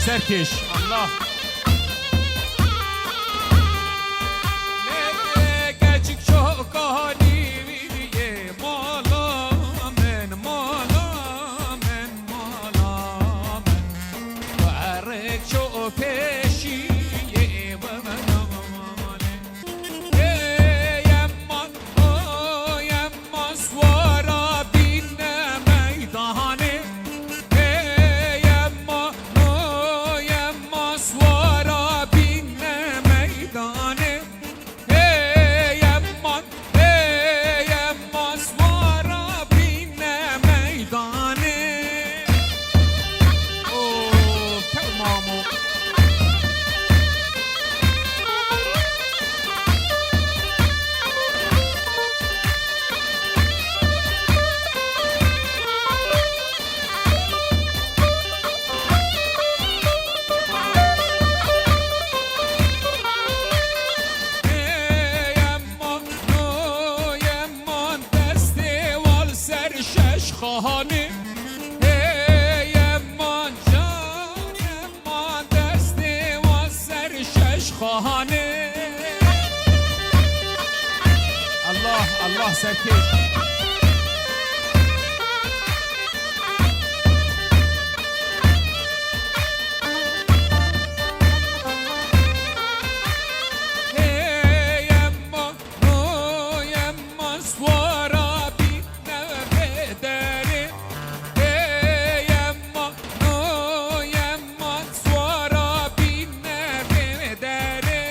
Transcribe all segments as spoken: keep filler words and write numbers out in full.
Serkêş. Allah. Lê keçik çokanî wî yê mala min, mala min, mala min. Werek ço pêşî yê bimane. Ê yemma, o yemma, swara bîne meydanê. Ê yemma, o yemma, swara bîne meydanê. Ê yemma, ê yemma, swara bîne meydanê. Oo, tev mamo. Ê yemma, no yemma, destê wal ser şeş xanê. Ê yemma, can yemma, destê wal ser şeş xanê. Allah, Allah, serkêş. Ê yemma, no yemma, swara bîne vê derê. Ê yemma, no yemma, swara bîne vê derê.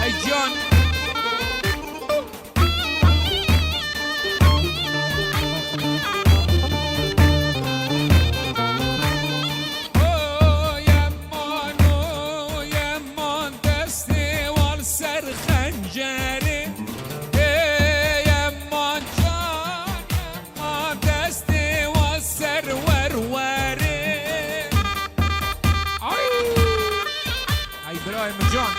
Ey can. O yemma, no yemma, destê wal ser xencerê. Ê yemma, can yemma, destê wal ser werwerê. Ay! Ay birayê min can.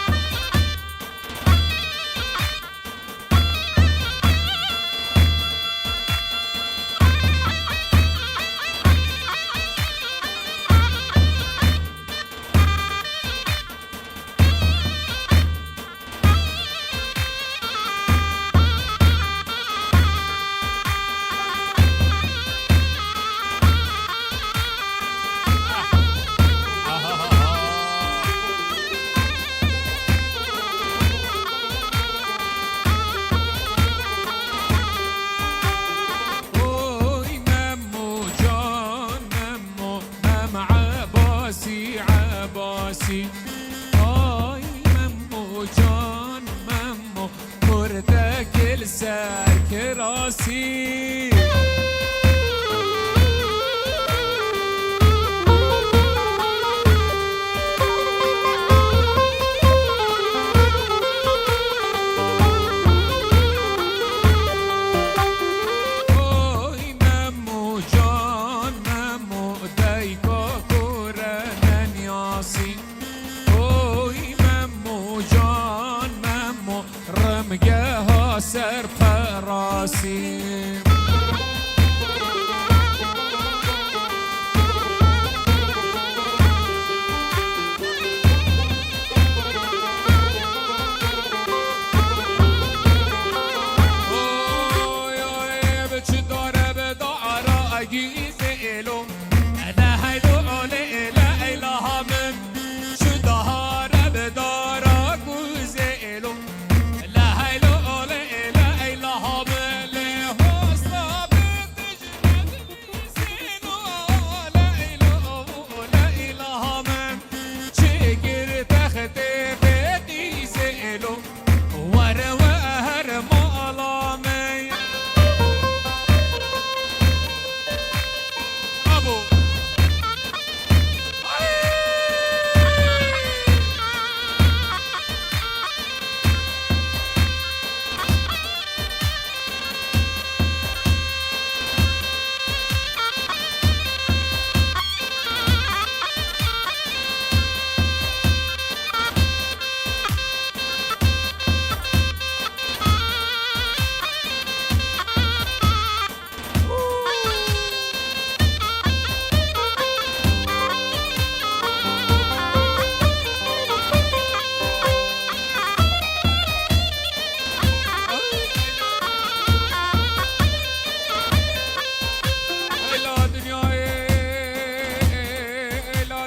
Oy Memo can Memo, Mem Ebasî Ebasî. Ay Memo can Memo, kurdek li ser kirasî. Oy Memo can Memo, deyka kure nenyasî. Oy Memo can Memo, rimgeha ser perasî. Oy, oy, bi çi dare bi dara gîzê êlo. Leheylo olê leyla ha min, şu dahara bi dara guzê êlo. Leheylo olê leyla ha min, lê ho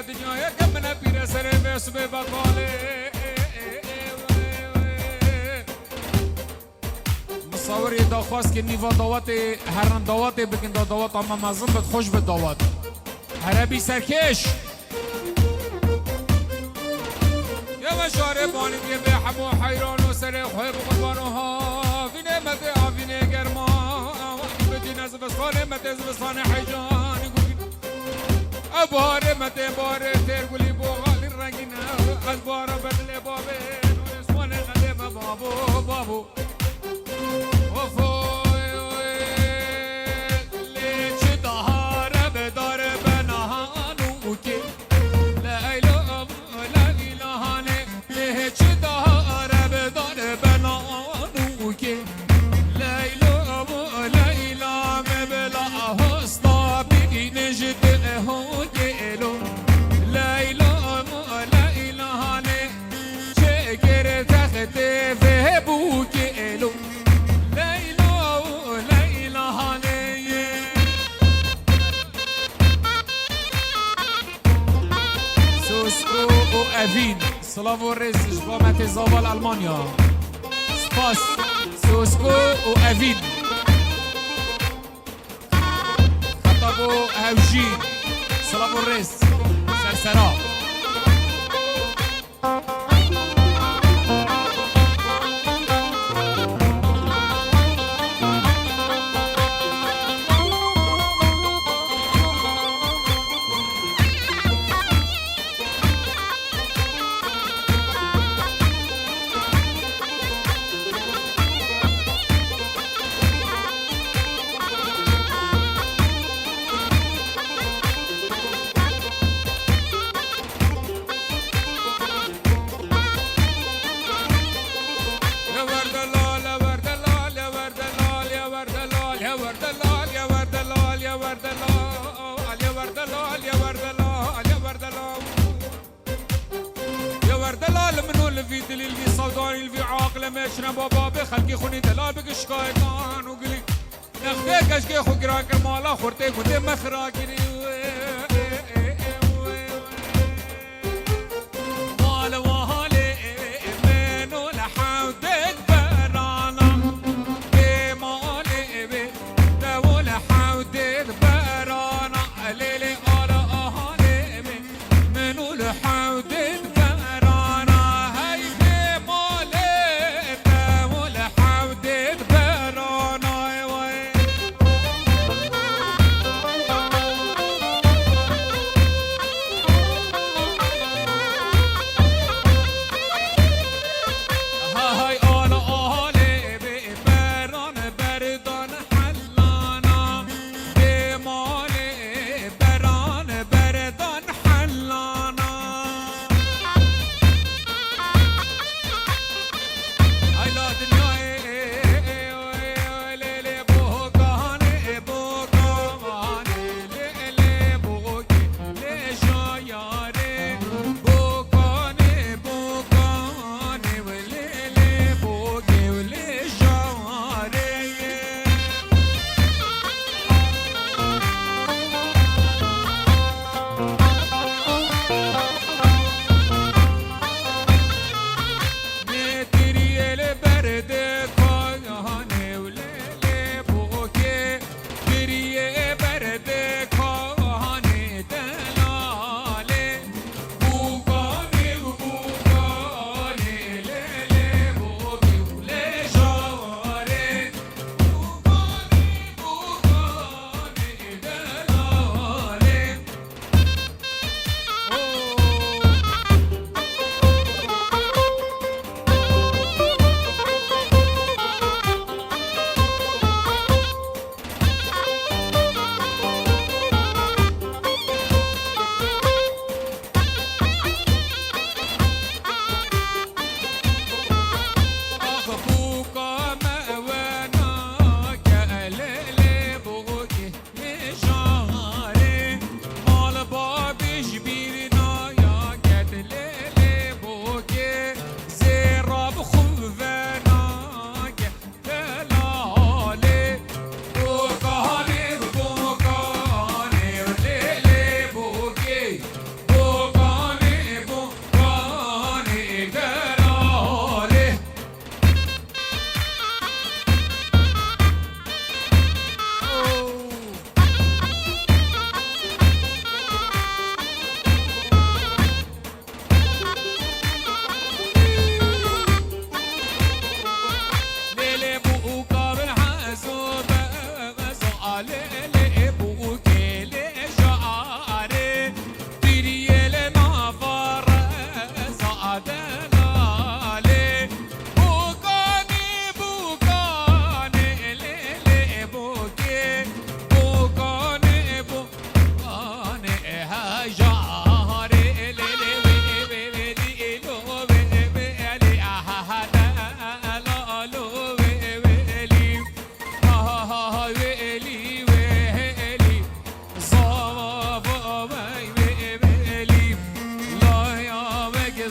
Dinyayeke min e pîre serê vê sibê betalê. Misawirê daxwaz kir nîva dawetê herin dawetê bikin da daweta me mezin bit, xweş bi dawet. Herebî serkêş. Yeme şarê banî diye bê hemû heyran û serê xwe bi qurban û havînê me tê avînê germa. Bitîne zivistanê me tê zivistanê heyecanî gurî. Ev baharê me tê barê têr gulî bo xalî rengîn e. Ez bara bedilê babê nûrê swanê xelê me babo, babo. Of, oy, oy. Lê çi dahare bi dare be nahan û kê. Leyla, Leyla hane. Lê çi dare bi dare be nahan û kê. Leyla, Leyla me bila hosta bîne ji te ho gelo. Leyla, Leyla hane. Çekere textê vê bûkê elo. Leyla, Leyla hanê. Sosko û Evîn. Silav û rêz ji bo me tê zava li Almanya. Spas. Sosko û Evîn. Heta bo hewjî. Silav û rêz. Sersera. Ya werdelal, min û li vî dilî, li vî sewdanî, li vî aqilê me çine baba bê xelkê xwinî delal bike şikayetan û gilî. Nextê keşkê xwe giran kir mala xurtê gundê me xira kirî. Mal û ahalê min û li hewdêk berana. Bê malê bê dew û li hewdêk berana. Lê lê ala ahalê min. Min û li hewdêt berana, hey bê malê te û li hewdêt berana, ê wey. Ha hay ala alê bê beran berdan hellana. Bê malê beran berdan hellana.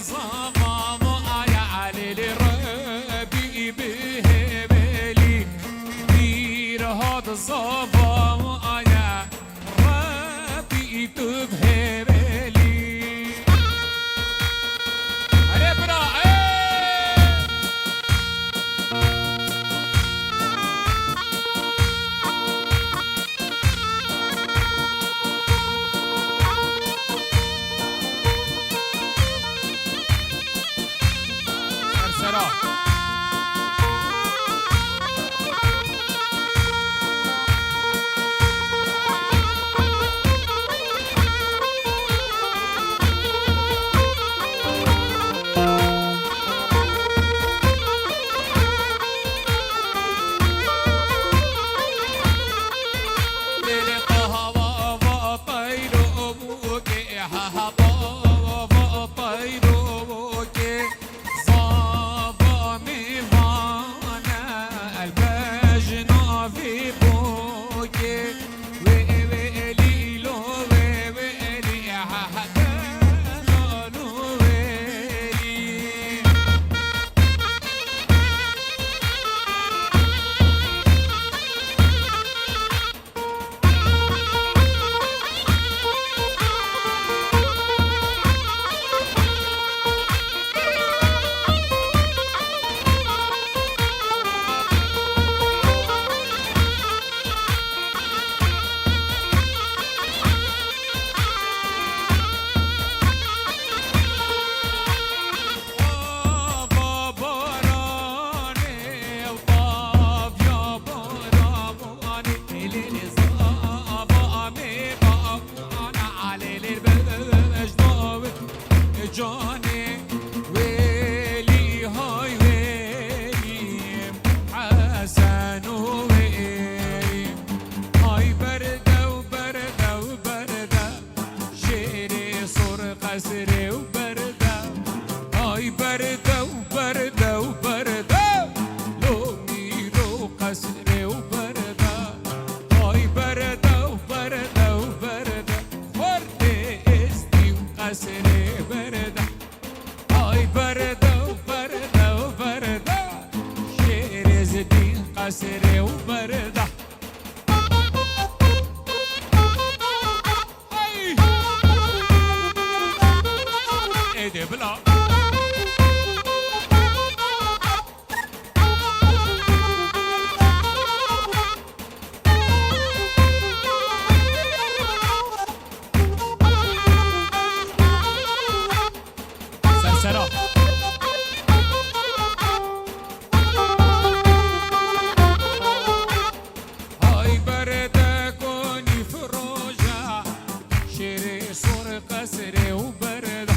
Zava aya Elî li Rebî bi hêvelî. Dîr hat zava aya Rebî tu bi hêvelî. Erê bira, ê! Ser sera. Canê welî, hay welî, Hesen û welî. Hay berdew, berdew, berdew, şêrê sor qesrê û berdew. Hay berdew, berdew, berdew, lomîro qesrê û berdew. Hay berdew, berdew, berdew, xortê êstî û qesrê berdew. Ay berdew, berdew, berdew, şêrê zidî qesrê û berdew. Ay! Êdî bila. Sersera. Hay berde konî firoja, şêrê sor qesrê û berda.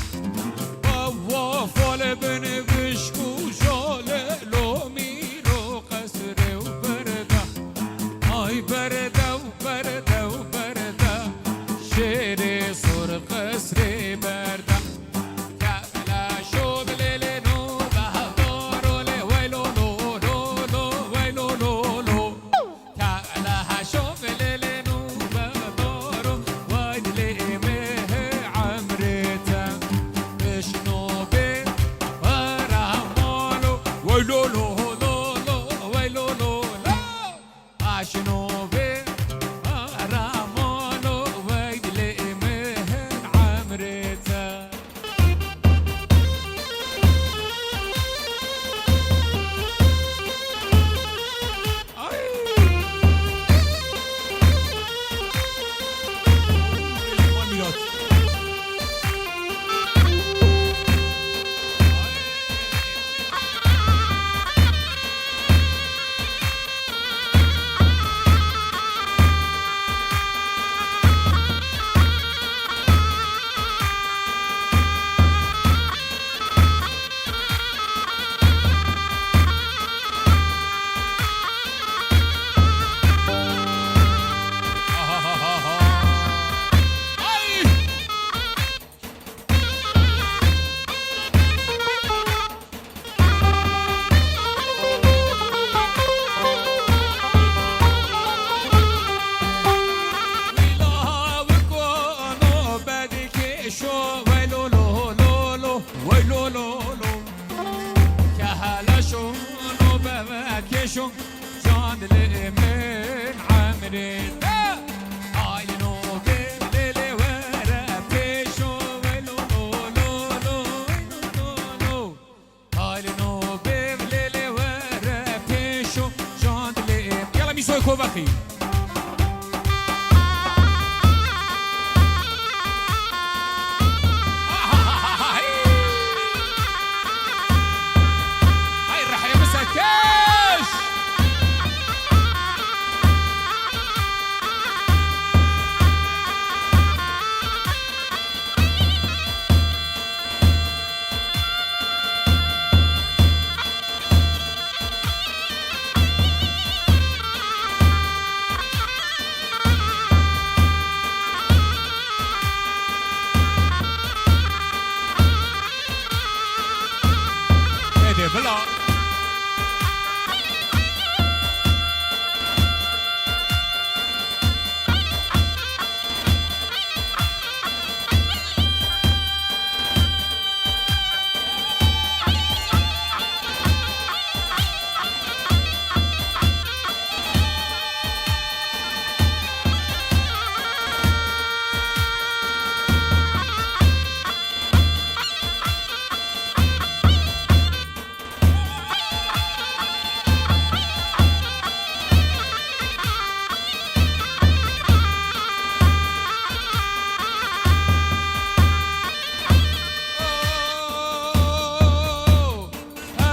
Wey lo lo lo. Kehele şûn û bevekê şûn, can dilê min emrê te. Ay no bê lê lê were pêşo, wey lo lo lo lo, wey lo lo lo. Ay no bê lê lê were pêşo, can dilê. Yala mîsoy kovakî. Ay rehê min serkeş. Êdî bila.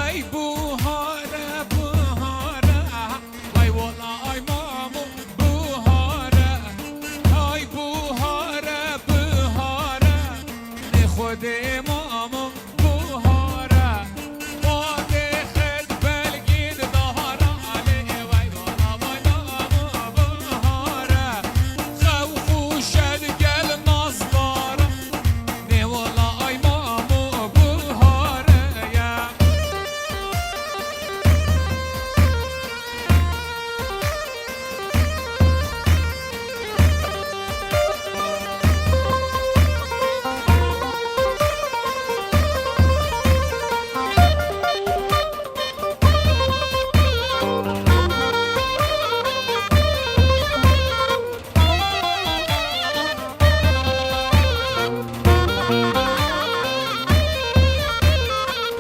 Ey buhare, buhare, vay wala ay mamo buhare, ay buhare, buhare, ne Xwedê mamo buhare, badê xet belgî didahara, alê ê vay bala vay mamo buhare, xew xûşe digel nasdara. Nê wala ay mamo buhare ye.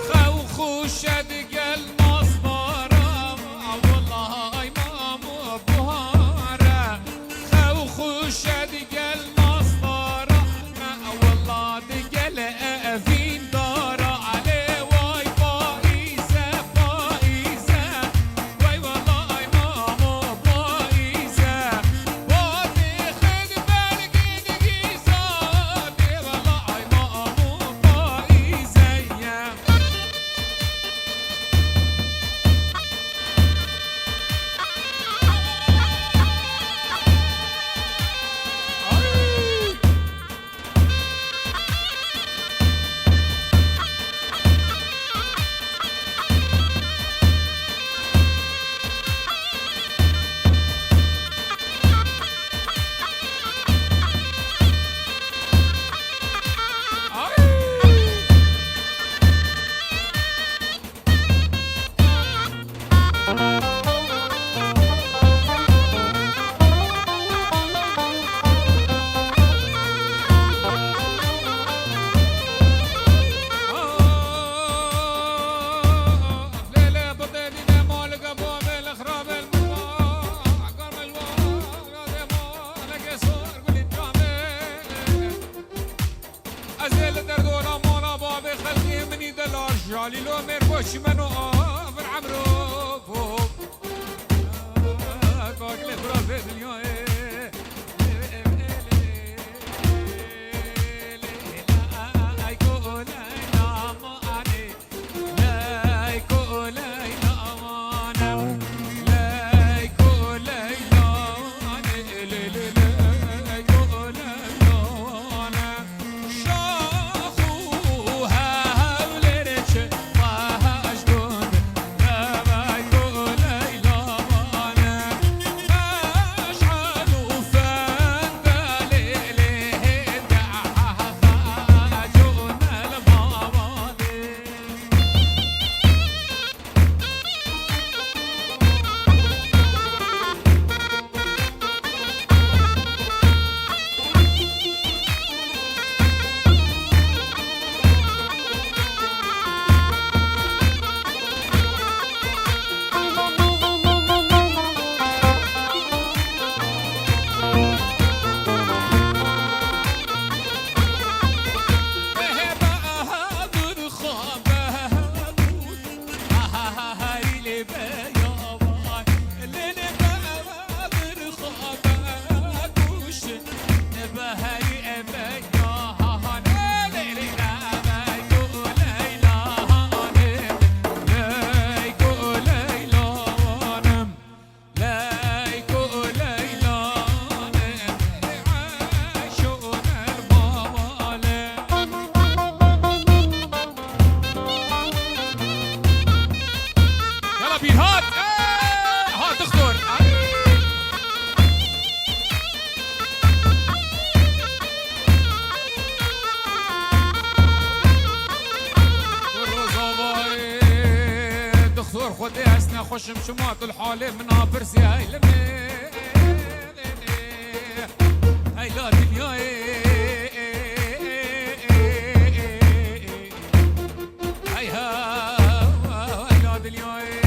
Xew xûşe digel nasdara, wela ay mamo buhare. Xew xûşe digel nasdara, wela digel evîndara. Alê way paîze, paîze. Wey wela ay mamo paîze, badê xet belgî digîza, dê wela ay mamo paîze ye. Ez ê li derdora mala bavê xelkê minî de laj jalîlo mêr boşî meno avir emro bo. Kaklê xura vê dinyayê. Xweşim şima tu li halê min a pirsî hey li min. Hey la dinyayê. Hey ha, hey la dinyayê.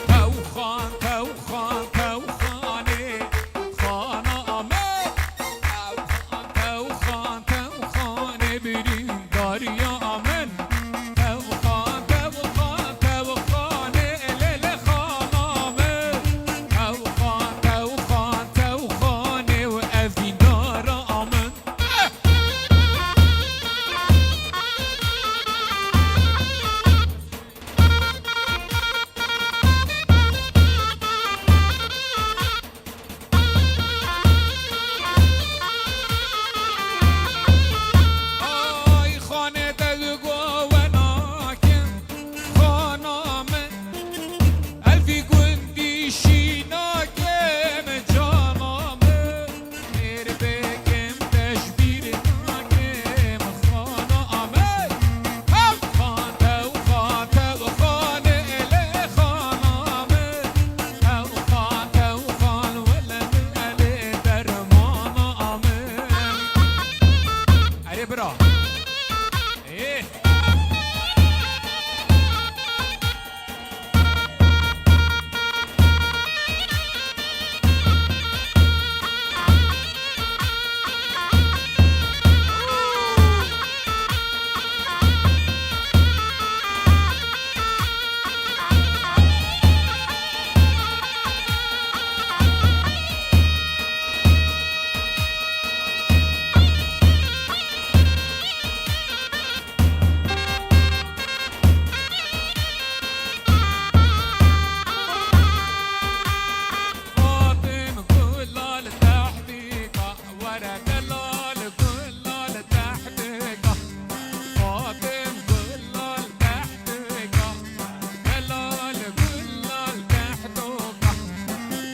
Tewxan, tewxan, tewxanê. Xana Amed. Tewxan, tewxan, tewxanê birîndariya min. Tewxan, tewxan, tewxanê lê lê xana min. Tewxan, tewxan, tewxanê û ev dîndara min. Ay, xanê te go we nakim, xana min. Elfî gundî şî nakim, cana min. Mêr bêkim, te ji bîr nakim, xana min. Tewxan, tewxan, tewxanê lê xana min. Tewxan, tewxan, wele min elê dermana min. Erê bira. Ê. Fatim Gulal tehdîka, were delal Gulal tehdîka. Fatim Gulal tehdîka, delal Gulal tehdîka.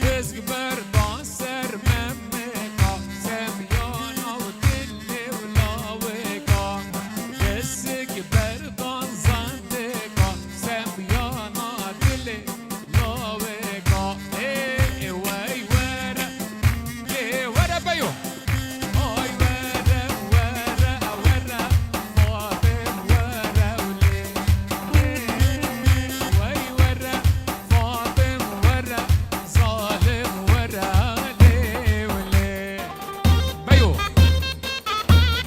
Dizg berdan ser memeka, semyana û dilê û laweka. Dizg berdan zandeka, semyana dilê laweka. Ê, ê, wey were, ê, were beyo. Ay were, were, were, Fatim were û lê. Ê, wey were, Fatim were, zalim were, lê û lê. Beyo.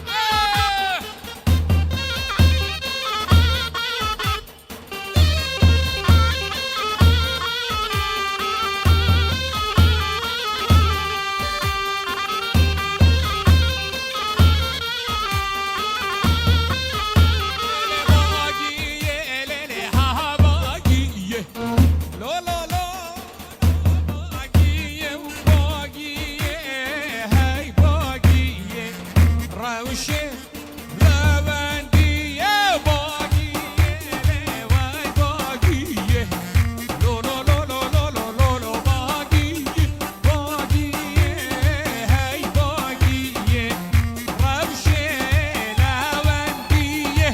Ê! Rewşê Rewendiyê bagiyê, lê wey bagiyê. Lo, lo, lo, bagiyê, bagiyê, hey bagiyê. Rewşê lewendiyê.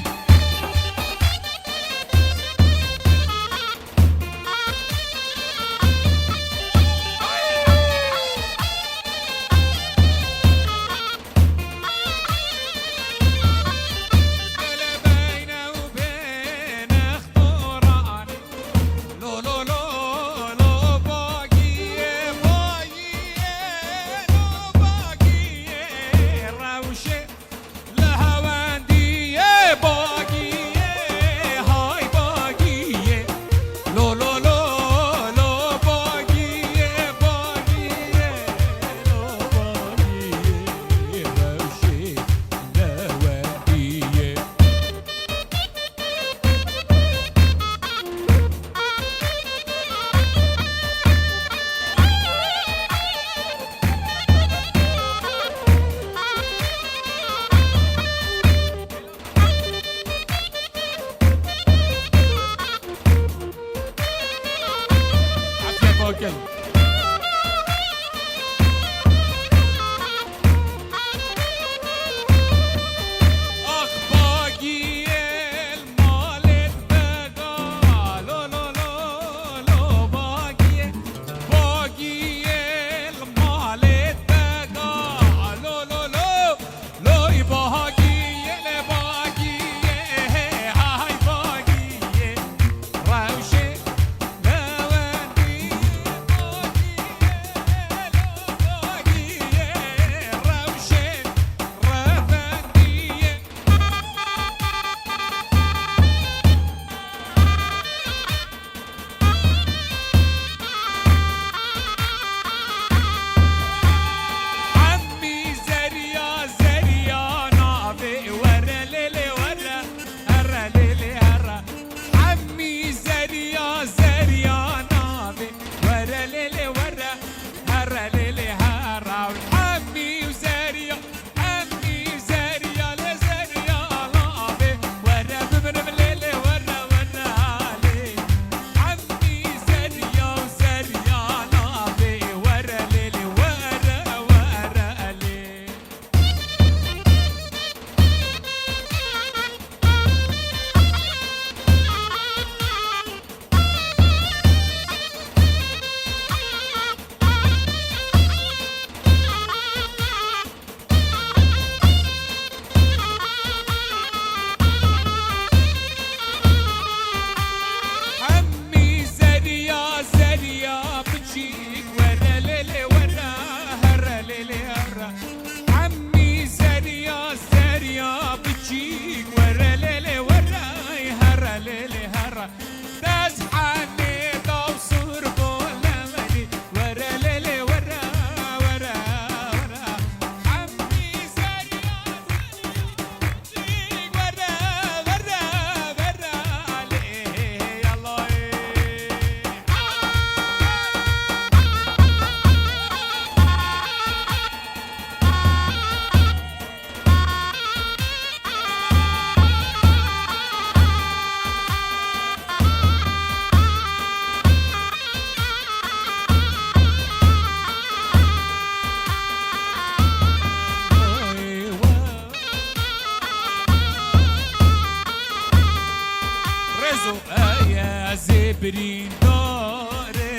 Birîndarê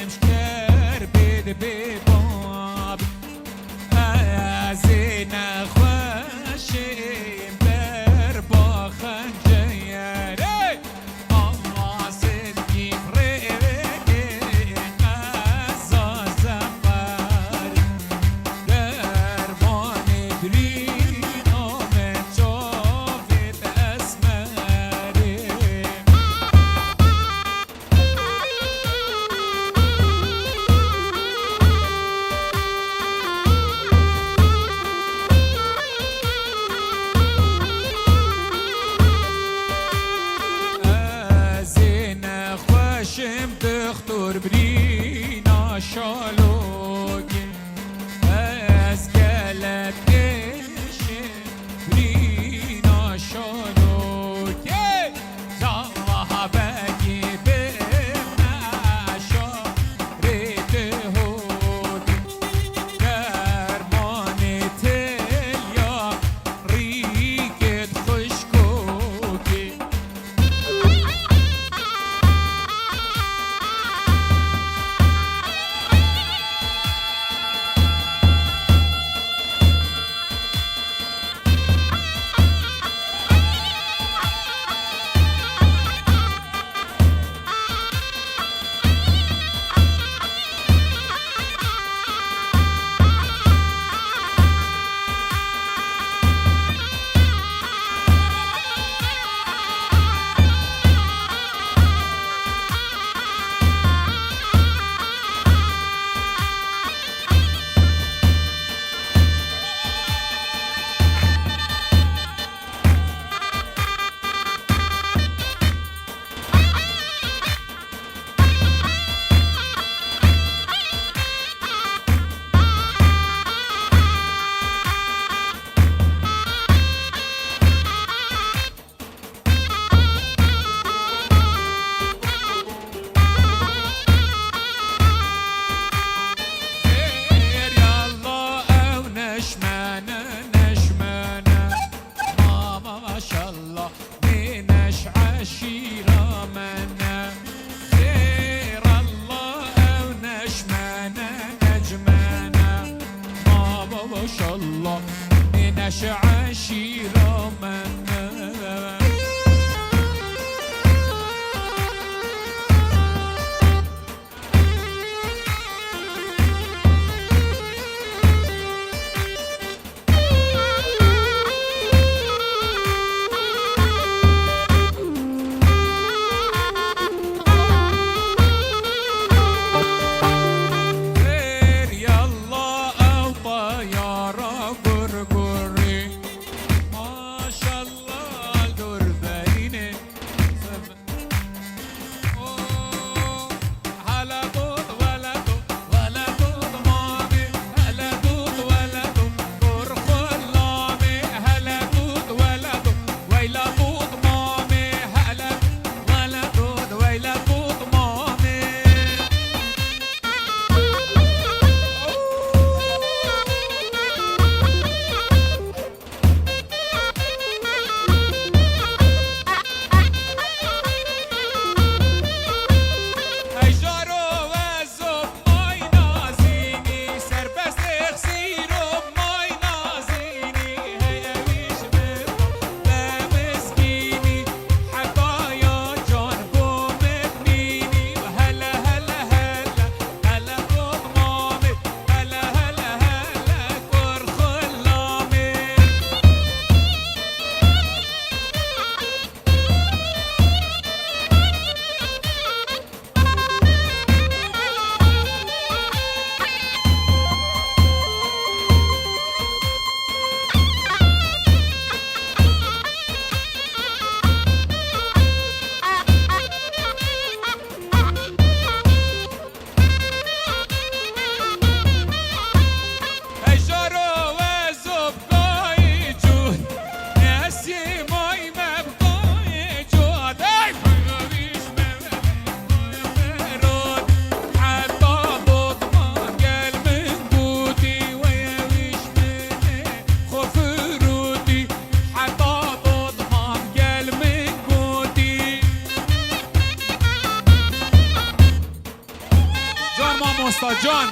em ji kerbê dibê bab. Ez ê nexweşim ber ba xenceyerê. Allah zindgî rê qeza zefer. Dermanê dilîna me çavê esmerê. Ez ê nexweşim dixtor birîna şalokê. Ez gelek êşim birîna şalokê. Zala begî bim meşa rê dihotî. Dermanê têliya rîkêt xwişkokê. Xêr yallah ew neşmene, neşmene. Ma, ma, maşallah, nê neş eşîra me ne. Xêr Allah ew neşmene, necmene. Ma, ma, maşallah, nê neş eşîra me ne. Xêr yallah ew tayara gurgurî. Maşallah. Sacan.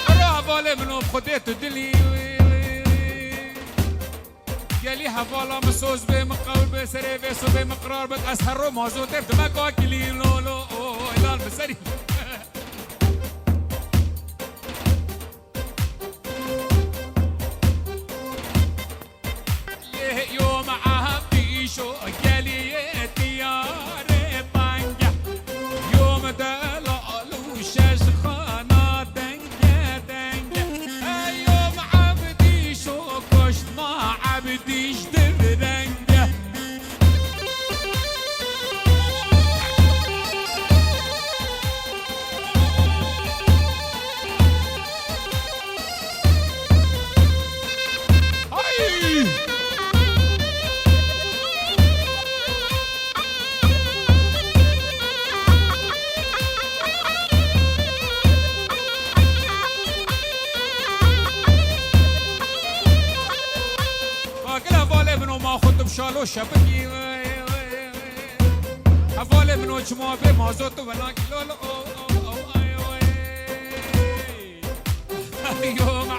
Ero hevalê min û bi Xwedê tu dilî. Gelî hevala min soz bê, min qewl bê, serê vê sobê min qirar bik, ez her ro mazotê dime kakilî, lo, lo, o, o, helal bi serî. Lê yom Ebdîşo geliyê diyarê tenge, yom delal û şeşxana denge denge. Ey yom Ebdîşo koşt ma Ebdîş di renge. Ay! Fakir hevalê min û ma xwe tu bi şalo şebikî. Hevalê min û çima bê mazot û venakî lol, o, o, o, ay, o, ey. Yo, ma